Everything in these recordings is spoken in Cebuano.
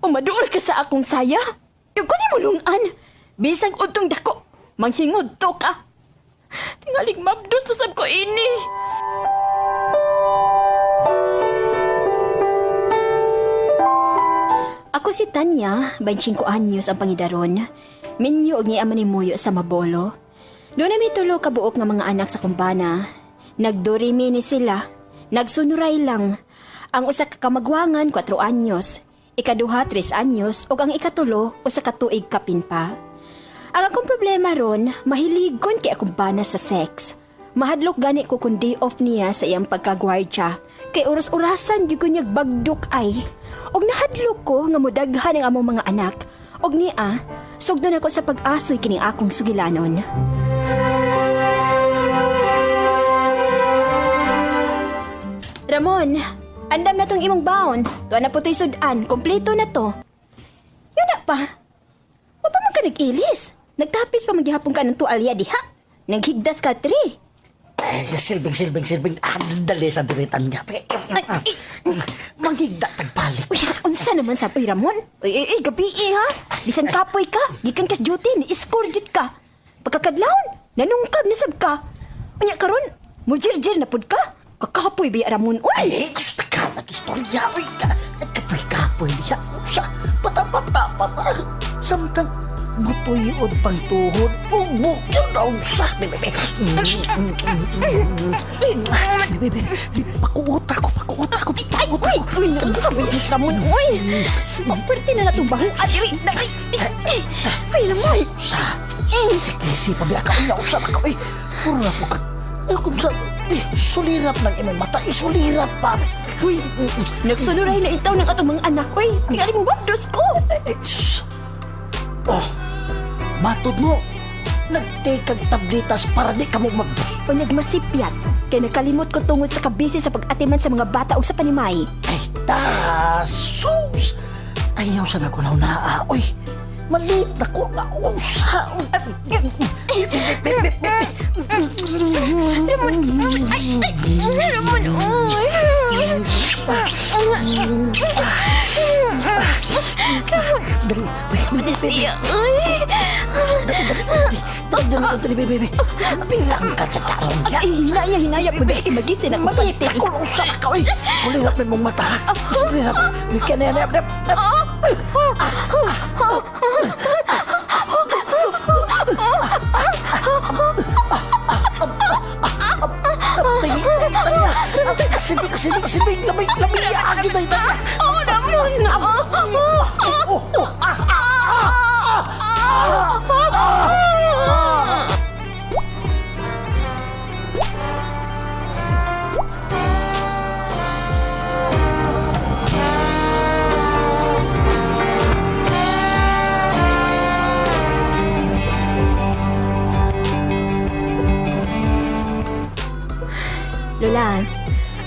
Umaduol ka sa akong saya. Yung ko ni mulungan. Bisag utong dako. Manghingod to ka. Tingalig mabdos na sab ko ini. Ako si Tanya, 25 anyos ang pangidaron. Minyo og niya man ni sa Mabolo. Doon na may tulo ka buok nga mga anak sa kumbana. Nagdurimi ni sila. Nagsunuray lang. Ang usa ka kamagwangan, 4 anyos. Ikaduha, 3 anyos. Ug ang ikatulo, usa ka tuig kapin pa. Ang akong problema ron, mahiligon kay akong bana sa sex. Mahadlok gani ko kung day off niya sa iyang pagkagwardya. Kay oras-orasan gyud ko niyag bagdok ay. Og nahadlok ko nga modaghan ang among mga anak. Og niya, sugdon ako sa pag-asoy kining akong sugilanon. Ramon, andam na tong imong baon. Tuwa na po to'y sudan. Kompleto na to. Yun na pa. Wa pa man ka nag-ilis. Nagtapis pa maghihapon ka ng tualya diha. Naghigdas ka, tre. Ay, silbing, silbing, silbing. Ah, dali sa diritan niya. Ay, ay. Manghigda tagbalik. Uy, unsa naman sa uy, Ramon? Uy, uy, uy, gabi eh, ha? Bisan kapoy ka, gikan kas duty, ni-score jud ka. Pagkakadlawon, nanungkab nasab ka. Unya karon, mujirjir na pud ka. Kakapoy biya Ramon, uy. Ay, gusto ka nag-istorya. Uy, kapoy-kapoy niya. Usa, pata, pata, pata. Samtang mutuyod pang tuhod. Ubok yun na usa. Bebe, bebe. Bebe, bebe. Pakuot ako, pakuot ako, Ay, pakuot uy, ako. uy, unsa ba yun, Ramon, uy? Maperte na natong baho. Ay, ay, ay, ay, ay, Ramon. Usa. Sige, pabiya ka. Uy, usa na ka. Uy, puro na po ka. Ay, kung sa... Eh, sulirap ng imong mata. Isulirap pa. Uy, nagsunuray na itaw ng atong mga anak, uy. Tingali mo ba, Diyos ko. Eh, sus. Oh, matod mo. Nagtekag tablitas para di ka mo mabdos. O nagmasipyat, kay nakalimot ko tungod sa kabisi sa pag-atiman sa mga bata o sa panimay. Ay, ta, sus! Ayaw sa nagunaw na, ah. Uy, malit na ko na usa. Ramon, ay, ay, Ramon, uy. Dali, uy, Siya, uy. dali, dali, dali, dali, dali, Bilang ka sa tarong niya. Ay, hinaya, hinaya po dahil magisin ang Malit mabante. na ko na usa ka, uy. Sulirap na mong mata, ha? Sulirap. Uy, kaya na, na, na, na. Sibing, sibing, sibing, lamig, lamig, agi na ito. Oh, Ramon, oh. Lola,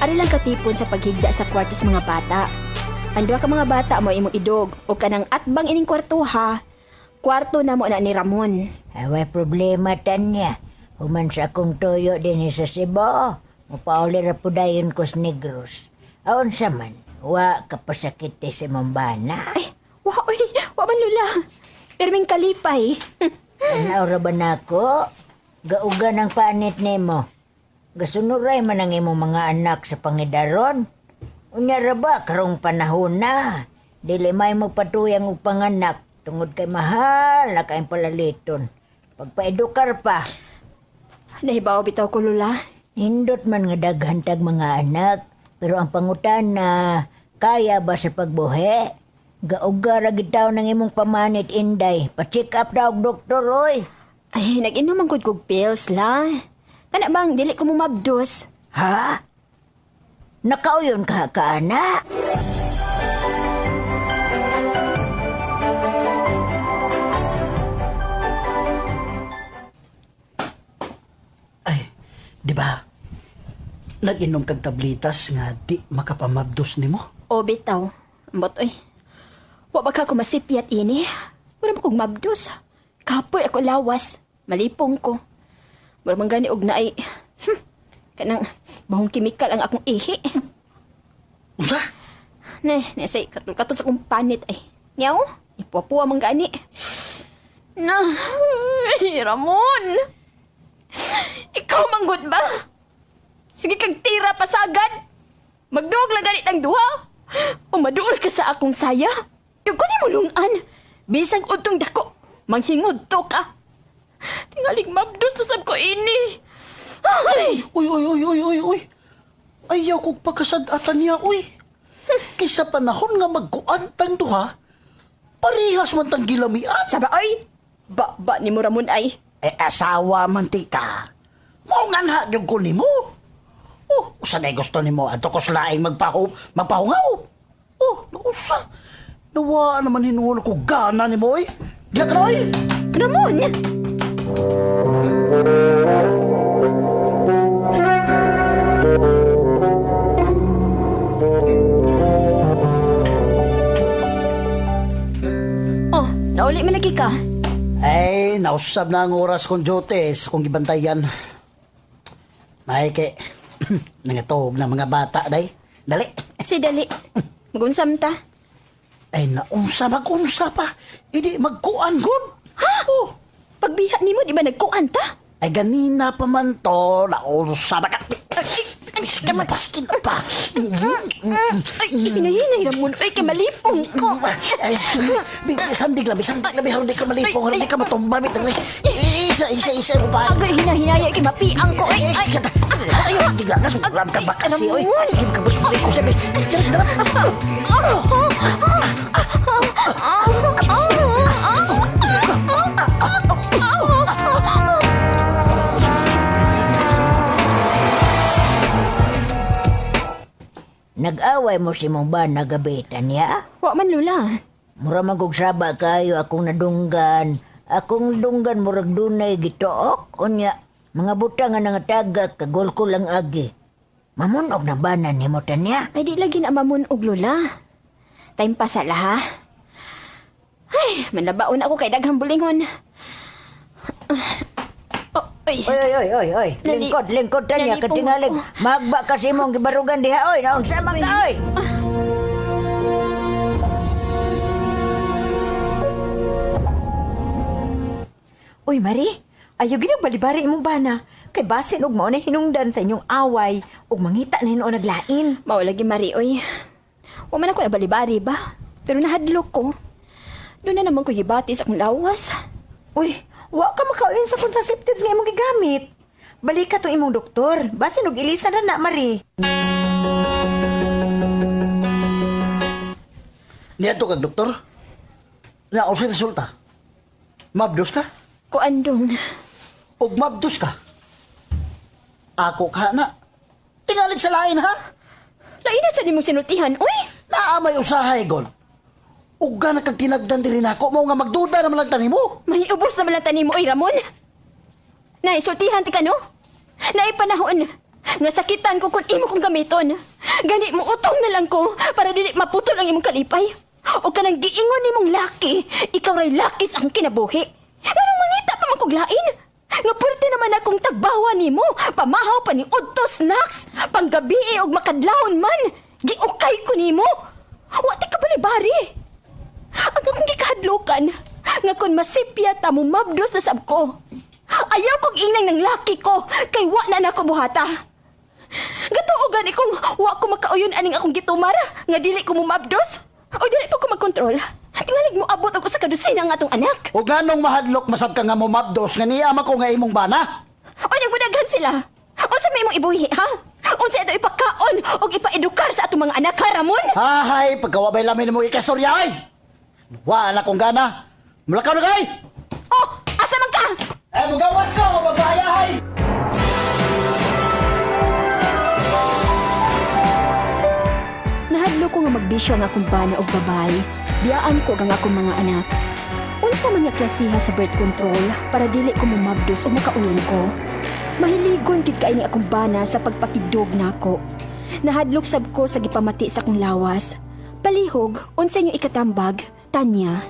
ari lang katipon sa paghigda sa kwarto sa mga bata. Ang duha ka mga bata mo imong idog o kanang atbang ining kwarto ha. Kwarto na mo na ni Ramon. Ay, problema, Tanya. Human sa akong toyo din sa Cebu. Mupauli ra po dayon ko sa Negros. Aon sa man, wa kapasakit ti sa imong bana. Ay, wa oy, wa man Lola. Pirming kalipay. Tanaw ra ba nako? Gauga ng panit nimo. Gasunuray man ang imong mga anak sa pangidaron. Unya ra ba karong panahon na. Dili may magpatuyang og panganak tungod kay mahal na kayong palaliton. Pagpaedukar pa. Nahibaw bitaw ko Lola. Hindot man nga daghan tag mga anak, pero ang pangutana, kaya ba sa pagbuhi? Gauga ra gid taw ng imong pamanit inday. Pa-check up daw og doktor oy. Ay, nag-inom ang gud kog pills la. Kana bang dili ko mumabdos? Ha? Nakauyon ka ka ana? Ay, di ba? Nag-inom kag tablitas nga di makapamabdos nimo. O bitaw. Ambot oy. Wa ba ka ko masipyat ini? Wala mo kog mabdos. Kapoy ako lawas. Malipong ko. Mura man gani og naay. Kanang bahong kimikal ang akong ihi. Unsa? Ne, nesay katul-katul sa akong panit ay. Nyaw, ipuapuwa man gani. Na, Ramon. Ikaw manggod ba? Sige kag tira pasagad. Magduog lang ganit ang duha. O maduol ka sa akong saya. Yung ko ni mulungan. Bisag utong dako. Manghingod to ka. Tingalig mabdos na sab ko ini. Ay! Uy, uy, uy, uy, uy, uy. Ayaw kong pagkasadatan niya, uy. Kaysa panahon nga magkuan tang duha, parehas man tang gilamian. Saba ay! Ba, ba ni mo Ramon ay. Eh, asawa man tika. Mao nga na, yung ko nimo. Oh, usa na gusto nimo adto ko sa laing magpahungaw. Oh, nausa. Nawa naman hinuon ko gana nimo oy. Diha ka na, oy. Ramon! Oh, nauli man lagi ka. Ay, nausab na ang oras kong duties kung gibantayan. May kay nangatuog na mga bata day. Dali. Si dali. Magunsam ta. Ay, naunsa magunsa pa. Idi magkuan gud. Ha? Oh. Pagbiha nimo di ba nagkuan ta? Ay, ganina pa man to. Naunsa ba ka? Sige pa, sige pa. Ay, hinahinay Ramon. Ay, kay malipong ko. Ay, sandig lang, sandig lang. Haron di ka malipong, haron di ka matumba. Isa, isa, isa mo pa. Agay, hinahinaya kay mapiang ko. Ay, ay. Ay, hindi lang. Nasugram ka ba kasi? Oy, sige ka ba? Sige ko sabi. Nag-away mo si mong bana gabi, Tanya? Wa man lula. Mura magugsaba kayo akong nadunggan. Akong dunggan murag dunay gituok. Unya, mga butang nga nangatagak, kagulkol ang agi. Mamunog na bana ni mo, Tanya? Ay, di lagi na mamunog, Lola. Time pa sala, ha? Ay, manlabaon ako kay daghang bulingon. Oh, ay. Oy, oy, oy, oy, oy. Lingkod, lingkod, Tanya. Nalipong Katingalig. ako. Magba kasi mong gibarugan diha, oy. Naunsa man ka, oy. Uy, Mari, ayaw ginagbalibari imong bana. Kay basin og mao na hinungdan sa inyong away ug mangita na hinuon naglain. Mao lagi, Mari, oy. Wa man ako nabalibari ba? Pero nahadlok ko. Doon na naman ko hibati sa akong lawas. Uy, wa ka makauyon sa contraceptives nga imong gigamit. Balik ka tong imong doktor. Basin og ilisan ra na, Mari. Niya to kag doktor. Na usa resulta. Mabdos ka? Kuandong. Og mabdos ka. Ako ka na. Tingalig sa lain ha. Lain na sa nimong sinultihan, oy. Naa may usahay gol. Ug gana kag tinagdan diri nako mao nga magduda naman lang tani mo. May ubos naman lang tanim mo, oy, Ramon. Naisultihan ti ka, no? Naipanahon. Nga sakitan ko kung imo kong gamiton. Gani mo utong na lang ko para dili maputol ang imong kalipay. O kanang giingon nimong laki, ikaw ray laki sa akong kinabuhi. Nganong mangita pa man kog lain? Nga pwerte naman akong tagbawa nimo, pamahaw pa ni udto snacks, panggabi og makadlawon man. Giukay ko nimo. Wa ti ka balibari. Ang akong gikahadlokan, nga kung masipya ta mo mabdos na sab ko. Ayaw kong inang ng laki ko, kay wa na nako buhata. Gatuo gani kung wa ko makauyon aning akong gitumara, nga dili ko mumabdos, o dili pa ko magkontrol. Tingalig mo abot og usa ka dosina nga atong anak. O ganong mahadlok masab ka nga mo mabdos nga niya ko nga imong bana. O nagbudagan sila. Unsa may imong ibuhi, ha? Unsa ito ipakaon og ipaedukar sa atong mga anak, ha, Ramon? Hahay, pagkawabay lamin mo ikastorya ay. Wala kong gana. Mulakaw na kay. Oh, asa man ka? Eh, mugawas ka o magbayahay. Nahadlo ko nga magbisyo ang akong bana og babay. Biyaan ko ang akong mga anak. Unsa man nga klasiha sa birth control para dili ko mumabdos o makauyon ko. Mahiligon gid kay ni akong bana sa pagpakidog nako. Nahadlok sab ko sa gipamati sa akong lawas. Palihog, unsa inyo ikatambag, Tanya.